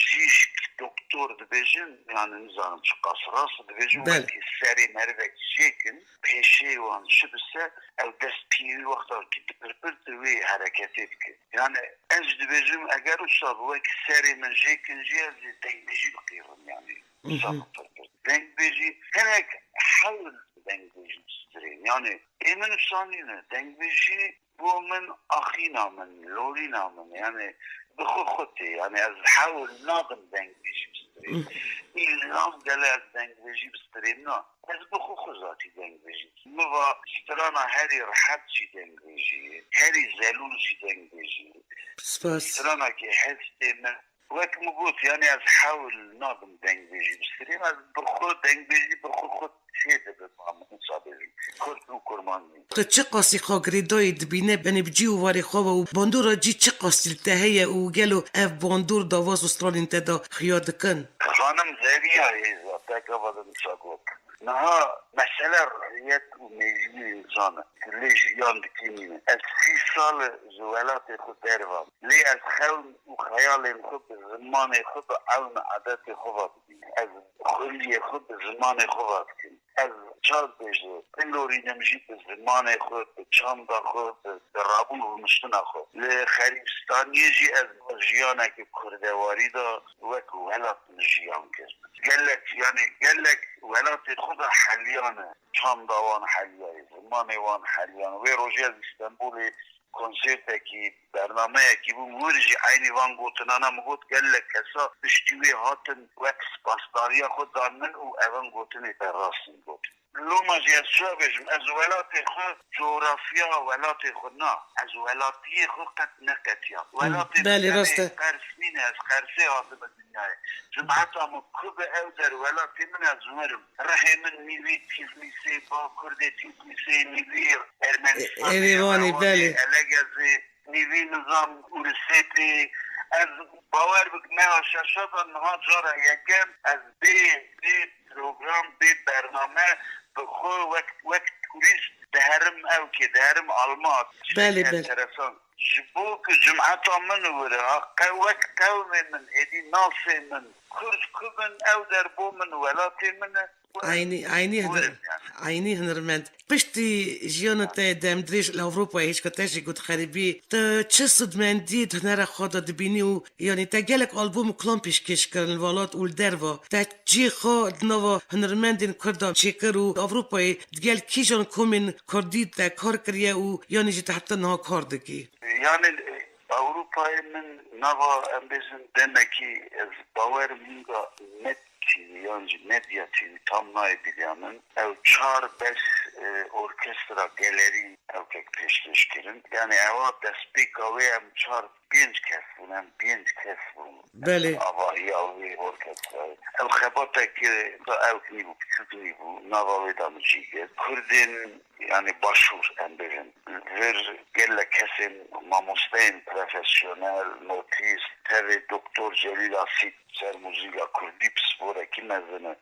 jîşk doktor dibêjin, yani nizanim çiqas rast dibêjin, Bel. Wekî serê merivek jêkin, pêşê wan çi bise, ew dest pî wî wexta ki dipirpir di wê hereketê dike. Yani ez dibêjim eger wisa bi wekî serê min jêkin jî ez ê dengbêjî biqîrim yani. Wisa Mhm. bipirpir. Dengbêjî hinek hewl dengbêjî bistirên. Yani ê min wisa nîne. Dengbêjî bo min axîna min, lorîna min, yani bi xwe xwe tê, yani ez hewl nadim dengbêjî bistirêm. Îlham gele ez dengbêjî bistirêm na, ez bi xwe xwe zatî dengbêjî. Min va strana herî rehet jî dengbêjî, herî zelûl jî dengbêjî. Spas. Stranakê hestê min, wek min got, yani ez hewl nadim dengbêjî bistirêm, ez bi xwe dengbêjî bi xwe xwe çê dibe ba min wisa bêjim. Kurd û kurmancî. Tu çi qasî xwe girêdayî dibîne benê bi cî û warê xwe ve û bandora cî çi qasî li te heye û gelo ev bandor dawaz û stranên te de xuya dikin? Xanim Zerîya Hêza, te gava de wisa got. Niha mesele ruhiyet û mêjiyê însan e. Tu lê jiyan dikî nîne. Ez sî sal e ji welatê xwe derva me. Lê ez xewn û xeyalên xwe bi zimanê xwe, bi ewn edetê xwe ve dibînim. Ez xwendiyê xwe bi zimanê xwe ve dikim. Ez çar bêje, bilorînim jî bi zimanê xwe, bi çanda xwe, bi, bi rabûn rûniştina xwe. Li Xerîbistaniyê jî ez jiyanekî kurdewarî de wek welat min jiyan kir. Gelek, yani gelek welatê xwe de heliyane, çanda wan heliyayê, zimanê wan heliyane. Wê rojê ez Îstenbulê konsertekî, bernameyekî bûm, wir jî eynî van gotinana min got, gelek kesa piştî wê hatin wek spasdariya xwe dan min û evan gotinê te rast in got. Loma jî ez çawa bêjim, ez welatê xwe, coğrafya welatê xwe na, ez welatiyê xwe qet neqetiya. Hı, Welatê belê, min rast e. Qers nîne, ez Qersê hatime dinyayê. Cumeta min ku bi ew der welatê min ez wir im. Rihê min nîvî Tîflîsê, Bakurdê Tîflîsê, nîvî Ermenistanê, Erêvanê, Rewanê, belê. Elegezê, nîvî nizam Urisêtê. Ez bawer bik me a şeşa de niha cara yekem ez bê, bê program, bê bername bi xwe wek, wek turîst diherim ewkê, diherim Almat. Belê, belê. Enteresan. Ji bo ku cimeta min were, ha, qe-, wek qewmê min, êdî nasê min, Kurd ku bin, ew der bo min welatê min e. Eynî, eynî hinir, eynî hinirmend. Piştî jiyana te demdirêj li Ewropayê hişka te jî got xerîbî, tu çi sûdmendî di hunera xwe de dibînî û, yanî te gelek albûm û klam pêşkêş kirin li welat û li derve. Te cihê xwe di nava hunirmendên Kurd de çêkir û Ewropayê di gel kîjan komên Kurdî te kar kiriye û yanî jî te heta niha kar dikî? Yani, Ewropayê min nava, em bêjin, demekî ez bawerim hînga Net T V yan jî Medya T V, tam nayê bîriya min. Ew çar beş, e, orkestra gelerî ewkek pêşkêş kirin. Yani ewa destpêka wê em çar pênc kes bûn, em pênc kes bûn. Belê. Avahiya wê orkestrayê. Ew xebatek, e, ewk nîbû, biçûk nîbû. Nava wê de min jî girt. Kurdên Yani Başûr, em bêjin. Vir gelek kesên mamosteyên profesyonel, notîst, tevê Doktor Celîl Asît, ser muzîka kurdî pisporekî mezin e.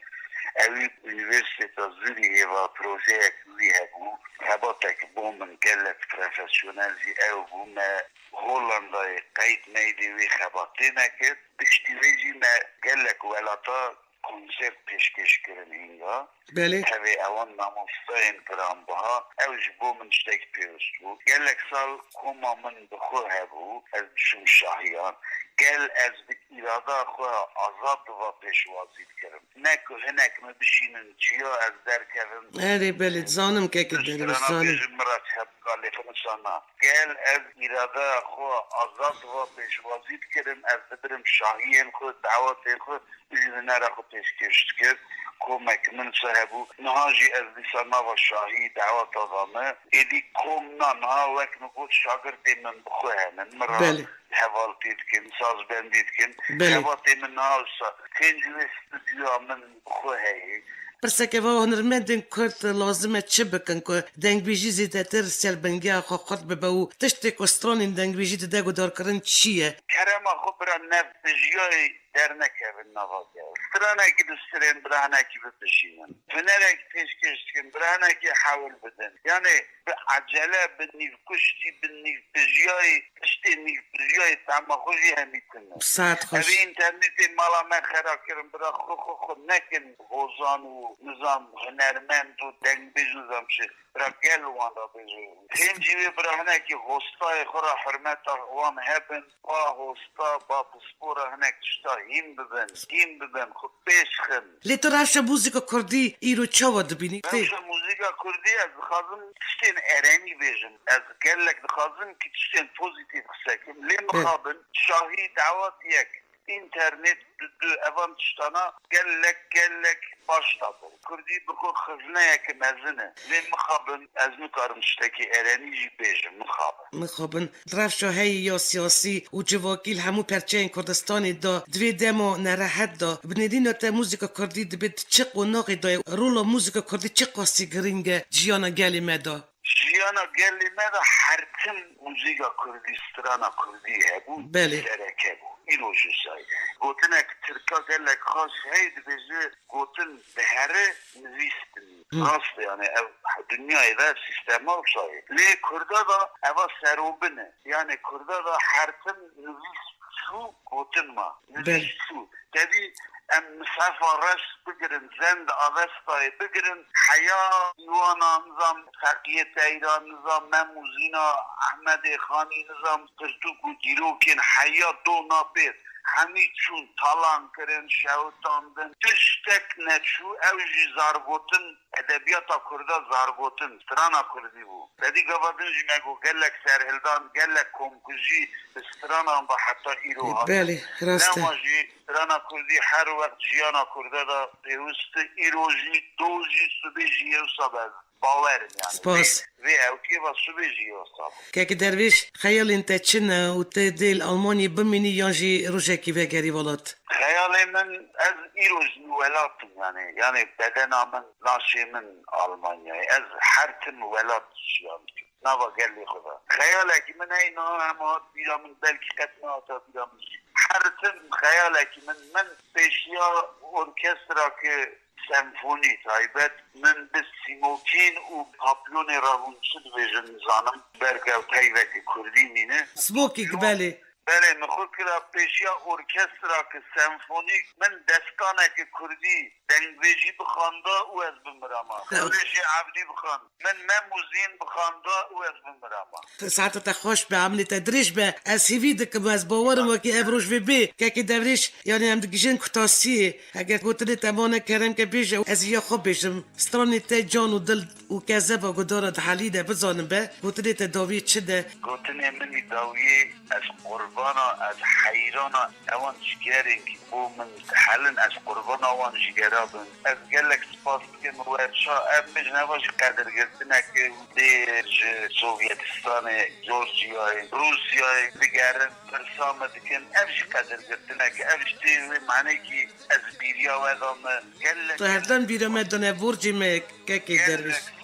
Ewî Unîversîteta Zurîhê ve projeyek wî hebû. Xebatek bo min gelek profesyonel jî ew bû. Me Hollandayê qeyd meydê wê xebatê nekir. Piştî wê jî me gelek welata konsert pêşkêş kirin hînga. Belê. Tevê ewan mamosteyên giranbiha, ew ji bo min tiştekî pêwist bû. Gelek sal koma min bi xwe hebû, ez diçûm şahiyan. Gel ez bi îrada xwe azad va pêşwazî dikirim. Ne ku hinek min bişînin çiya ez derkevim. Erê, belê, dizanim kekê, belê, dizanim. Bêjim min re çepka lê xwe nişana. Gel ez îrada xwe azad va pêşwazî dikirim, ez dibirim şahiyên xwe, dawetên xwe, Ji hunera xwe pêşkêş dikir. Komek min çi hebû? Niha jî ez dîsa nava şahî daweta da me. Êdî kom na, niha wek min got, şagirdên min bi xwe henin. Min re Belê. hevaltî dikin, sazbendî dikin. Belê. Xebatê min niha wisa tên ji wê stûdyoya min bi xwe heye. Pirseke va hunermendên Kurd lazim e çi bikin ku dengbêjî zêdetir ser bingeha xwe xurt bibe û tiştê ku stranên dengbêjî dide guhdarkirin çi ye? Kerema xwe bira nev bijiyayê dernekevin nava gel. Stranekî distirên bira hinekî bibijînin. Hunerek pêşkêş dikin, bira hinekî hewil bidin. Yanê bi ecele, bi nîvkuştî, bi nîvpijiyayî, tiştê nîvpijiyayî tema xwe jî hemî tune. Bi saet xweş. Evê înternetê mala me xera kirin, bira xwe xwe xwe nekin hozan û nizam hunermend û dengbêj nizam çi. Bira gel wan re bêje. Hêncî wê bira hinekî hostayê xwe re hurmeta wan hebin. Ba hosta, ba pispor re hinek tişta hîn bibin, hîn bibin, xwe pêş xin. Lê tu rewşa muzîka kurdî îro çawa dibînî? Tê Rewşa muzîka kurdî ez dixwazim tiştên erenî bêjim. Ez gelek dixwazim ki tiştên pozîtîf qise kim. Lê Bê. mixabin şahî dawat yek. Înternet, du, du, evan tiştana gelek, gelek baş da bû. Kurdî bi xwe xizneyeke mezin e. Lê mixabin, ez nikarim tiştekî erenî jî bêjim, mixabin. Mixabin, di rewşa heyî ya siyasî û civakî li hemû perçeyên Kurdistanê de di vê dema nerehet de, bi nêrîna te muzîka kurdî dibê di çi qonaxê de ye? Rola muzîka kurdî çiqasî girîng e di jiyana gelê me de? Jiyana gelê me de her tim muzîka kurdî, strana kurdî hebû, Belê. sereke bû. Îro jî say. Gotinek tirka gelek xaş heye, dibêje, gotin dihere, nivîs dinî. Hı. Rast e, yani ev dinyayê de sîstema wisa ye. Lê kurda da eva serobin e. Yani kurda da her tim nivîs çû, gotin ma. Nivîs Belê. çû. Tevî em misefa reş bigirin, zend Avestayê bigirin, heya Dîwana, nizam Feqiyê Teyran, nizam Mem û Zîna, Ehmedê Xanî, nizam pirtûk û dîrokên heya do napêr, hemî çûn, talan kirin, şewitandin. Tiştek neçû, ew jî zargotin, edebiyata kurda zargotin, strana kurdî bû. Tevî gava din jî me got, gelek serhildan, gelek komkujî bi stranan ve heta îro hatin. Belê, rast e. Nema jî Strana kurdî her wext jiyana kurda de pêwist e. Îro jî, do jî, sibê jî yê wisa be. Bawer im yani. Spas. Vê, vê ewkê ve sibê jî yê wisa be. Kekê Dervîş, xeyalên te çi ne û tu dê li Almanyê bimînî yan jî rojekî vegerî welat? Xeyalê min, ez îro ji welat im yani. Yani bedena min, laşê min Almanyayê. Ez her tim welat jiyan dikim. Nava gelê xwe de. Xeyalekî min hey niha hema hat bîra min, belkî qet nehata bîra min jî. Her tim xeyalekî min, min pêşiya orkestrake senfonî taybet, min bi sîmokîn û papyonê re hûn çi dibêjin nizanim, bergev peyvekî kurdî nîne. Sîmokî, belê. Belê, min xwe kira pêşiya orkestrake senfonîk, min destaneke kurdî dengbêjî bixwanda û ez bimirama. Xwe Rêşê Evdî bixwand. Min Mem û Zîn bixwanda û ez bimirama. Saeta te xweş be, emrê te dirêj be. Ez hêvî dikim, ez bawer im wekî ev roj vê bê. Kekê Dervîş, yanî em digihîjin kutasiyê. Heger gotinê te mane kerem ke bêje, ez ya xwe bêjim. Stranê te can û dil û kezeba gudara dihelîne, bizanin be. Gotinê te dawiyê çi de? Gotinê min î dawiyê, ez qurbana, ez heyrana ewan jigerên ku bo min dihelin, ez qurbana wan jigera bim. Ez gelek spas dikim we. Ça ev mijneva jî qedirgirtinek e û dê ji Sovyetistanê, Georgiyayê, Rûsyayê digerin, pirsa me dikin. Ev jî qedirgirtinek e. Ev ji tê wê manekî ez bîriya we dame. Gelek, Tu her gelek dem bîra me spas. dane, borcê me ye, kekê Gelek Dervîş. spas.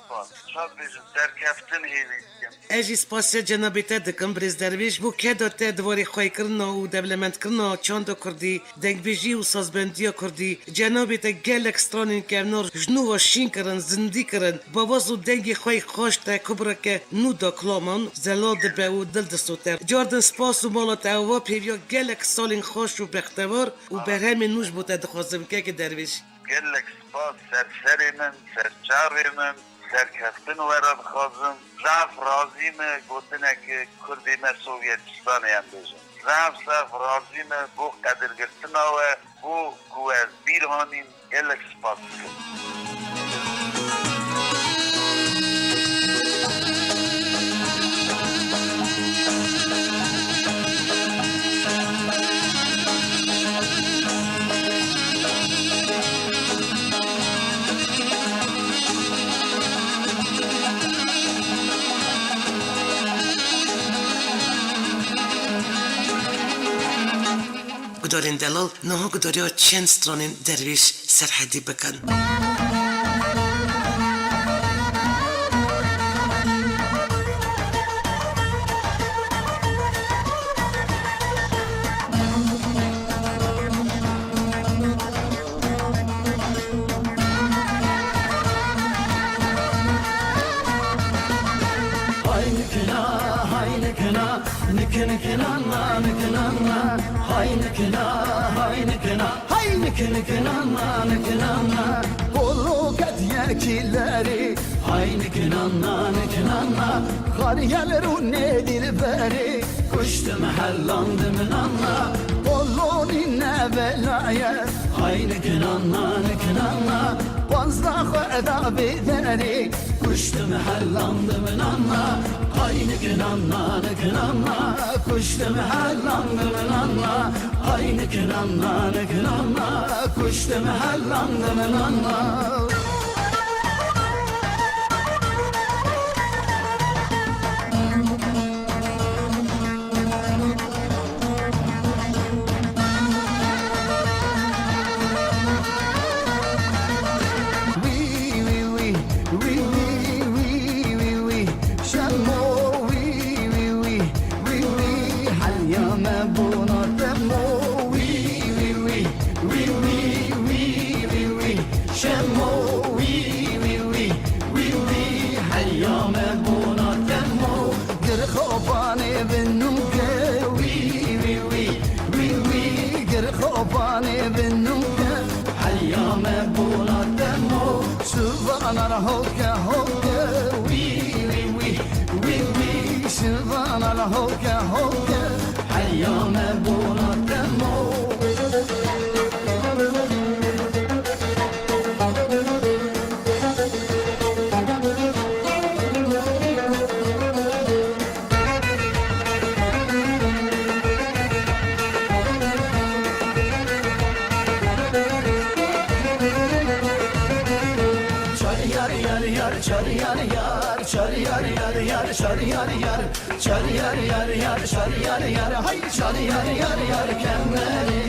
Ça bêjim, derkeftin hêvî dikim. Ez jî spasiya cenabê te dikim, birêz Dervîş, bo keda te di warê xweyîkirina û dewlemendkirina çanda kurdî, dengbêjî û sazbendiya kurdî. Cenabê te gelek stranên kevnar ji nû ve şîn kirin, zindî kirin. Bawaz û dengê xwe yê xweş te kubreke nû da kilaman, zelal dibe û dil disote. Cardin spas û mala te ava pêviya gelek salên xweş û bextewar û berhemên nû ji bo te dixwazim, kekê Dervîş. Gelek spas, ser serê min, ser çavê min, serkeftin we re dixwazim. Zaf razî me, gotinek kurdê me Sovyetistanê em bêjin. Zaf, zaf razî me bo qedirgirtina we, bo ku we ez bîr anîn, gelek spas dikim. Gudarên delal, niha gudariya çend stranên Dervîş Serhedî bikin. Nik nik nanna, nik nanna, hay nik na, hay nik na, hay nik nik nanna, nik nanna. Polo ketiye kîlerî, hay nik nanna, nik nanna. Xariyel rûnê dîlberî, kuştim hellandim nanna. Polo nîne velaye, hay nik nanna, nik nanna. Panzda xwe da bêderî, kuştim hellandim nanna. Hay nik nanna, nik nanna, kuştim hellandim nanna. Hay nik nanna, nik nanna, kuştim hellandim nanna. Wî, wî, wî, wî, wî, wî, wî, wî, wî, wî. Şemo, wî, wî, wî, wî, wî, heliya me bona te mo. Wî, wî, wî, wî, wî, wî, wî, wî, Şemo, wî, wî, wî, wî, wî, heliya me bona te mo. Gir xopanê bin nûke, wî, wî, wî, wî, wî, gir xopanê bin nûke. Heliya me bona te mo. Şivanar hoke, hoke, wî, wî, wî, wî, wî. Şivanar hoke, hoke, heliya me bona te mo. Çar yar, yar, yar, çar yar, yar, çar yar, yar, yar, çar yar, yar, çar yar, yar, yar, çar yar, yar, hay, çar yar, yar, yar, kemere.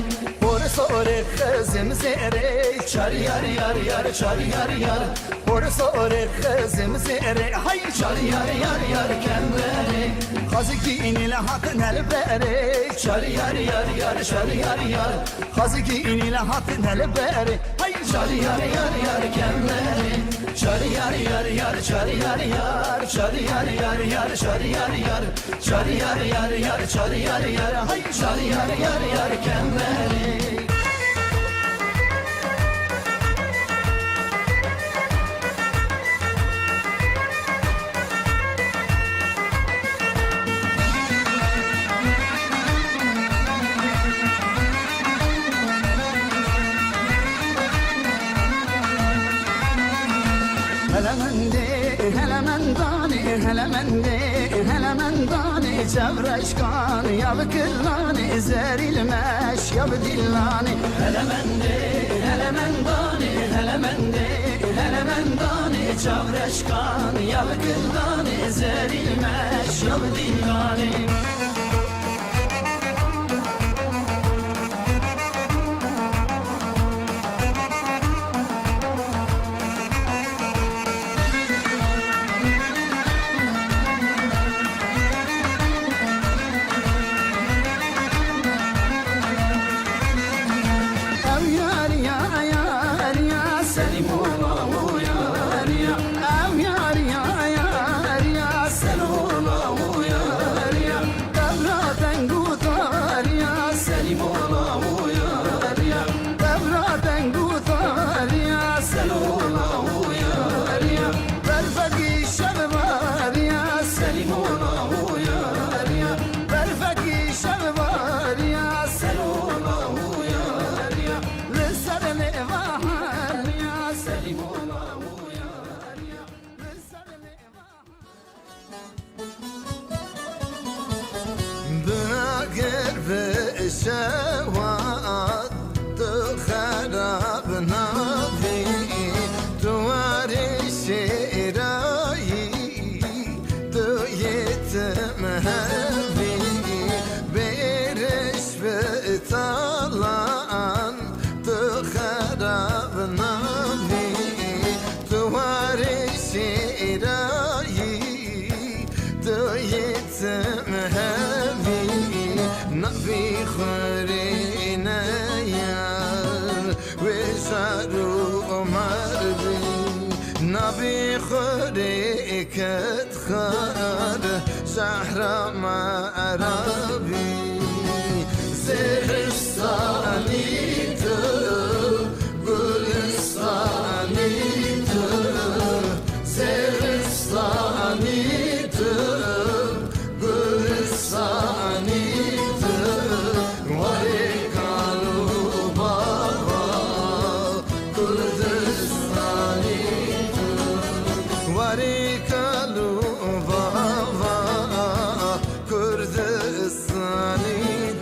Por sore xezim zere, çar yar, yar, yar, çar yar, yar. Por sore xezim zere, hay, çar yar, yar, yar, kemere. Xazikî înî le hat nelbere, çar yar, yar, yar, çar yar, yar. Xazikî înî le hat nelbere, hay, çar yar, yar, yar, kemere. Çar yar, yar, yar, çar yar, yar, çar yar, yar, yar, çar yar, yar. Çar yar, yar, yar, çar yar, yar, hay, çar yar, yar, yar, kemere. Hele mendê, hele mendanê, hele mendê, hele mendanê, çavreşkan ya bi killanê, zerî li meş ya bi dîlanê. Hele mendê, hele mendanê, hele mendê, hele mendanê, çavreşkan ya bi killanê, zerî li meş ya bi dîlanê. Ev yariya, yariya, Selîm ola û yariya. Ev yariya, yariya, Selîm ola û yariya. Devra deng û dariya, Selîm ola û yariya. Devra deng û dariya, Selîm ola û yariya. Berfekî şevbariya, Selîm ola û yariya. Berfekî şevbariya, Selîm ola û yariya. Li ser lêva hariya, Selîm ola û yariya. Li ser lêva Bi agir bi şewa tu xerab nabî, tu warê şêrayî, tu yetim hevî, bêriş bi talan, tu xerab nabî, tu warê şêrayî, tu yetim hevî, nabî xurê neyar, wê şar û omar bî, nabî xurê ket xar, şehr Erabî, Zêristanî tu, Gulistanî tu, Zêristanî tu, Gulistanî tu, warê kal û bava. Kurdistanî tu. Warê kal û bava Kurdistanî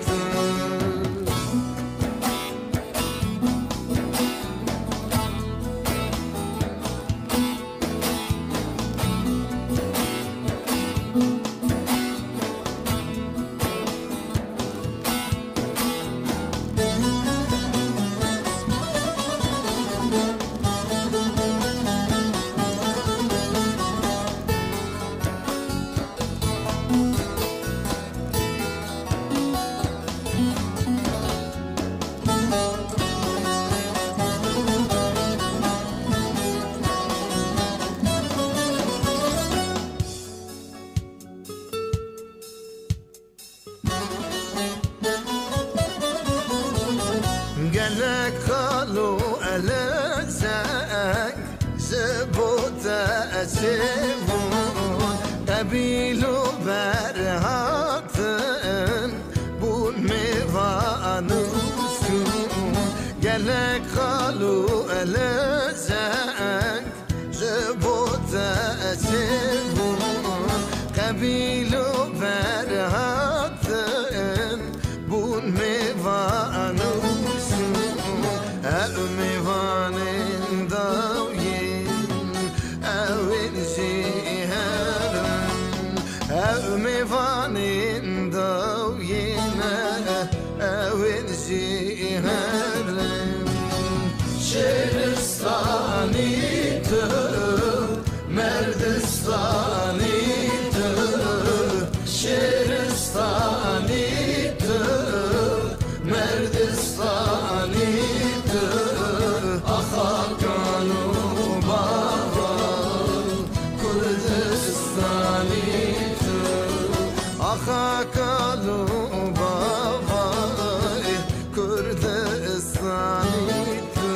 tu. Gelek xalo elezek ji bo te çêbûn, qebîl û berhatin bûn mêvan û şûn. Gelek xalo elezek ji bo te çêbûn, qebîl û berhatin bûn mêvan û şûn. Ew mêvanên dawiyên, ew ên jî herin. Ew mêvanên dawiyên, ew ên jî herin. Şêristanî tu, Merdistanî tu, Şêristanî tu, Merdistanî tu, axa kal û bava Kurdistanî tu, axa kal û bava Kurdistanî tu.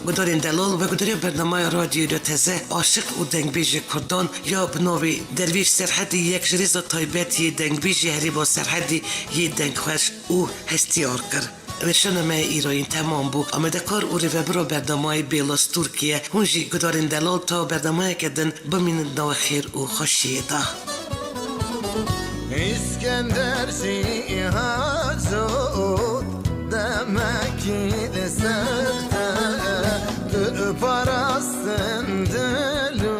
Gudarên delal, vegudarê bernamaya Radyoyê Teze, aşiq û dengbêjê Kurdan ya bi navê Dervîş Serhedî yek ji rêza taybet yê dengbêjê Herêma Serhedî yê dengxweş û hestiyar kir. Weşana me îroyîn temam bû. Amadekar û rêvebira bernamayê Bêla Stûrkî ye. Hûn jî gudarên delal ta bernamayeke din bimînin nava xêr û xweşiyê de. Îskender jî hajot demekî li ser te, tu parastin dil û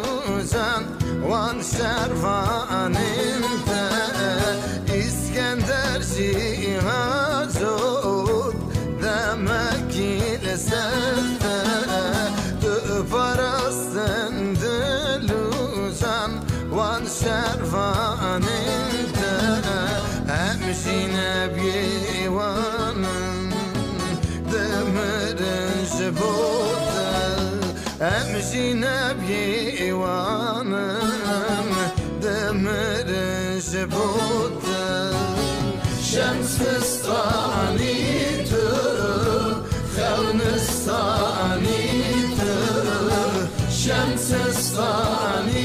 can wan şervanên te. Îskender jî hajot demekî li ser te, tu parastin dil û can wan şervanên te. Em jî nebiyê wan in, dimirin ji bo te. Em jî nebiyê wan in, dimirin ji bo te. Şemsistanî tu, Xewnistanî tu, Şemsistanî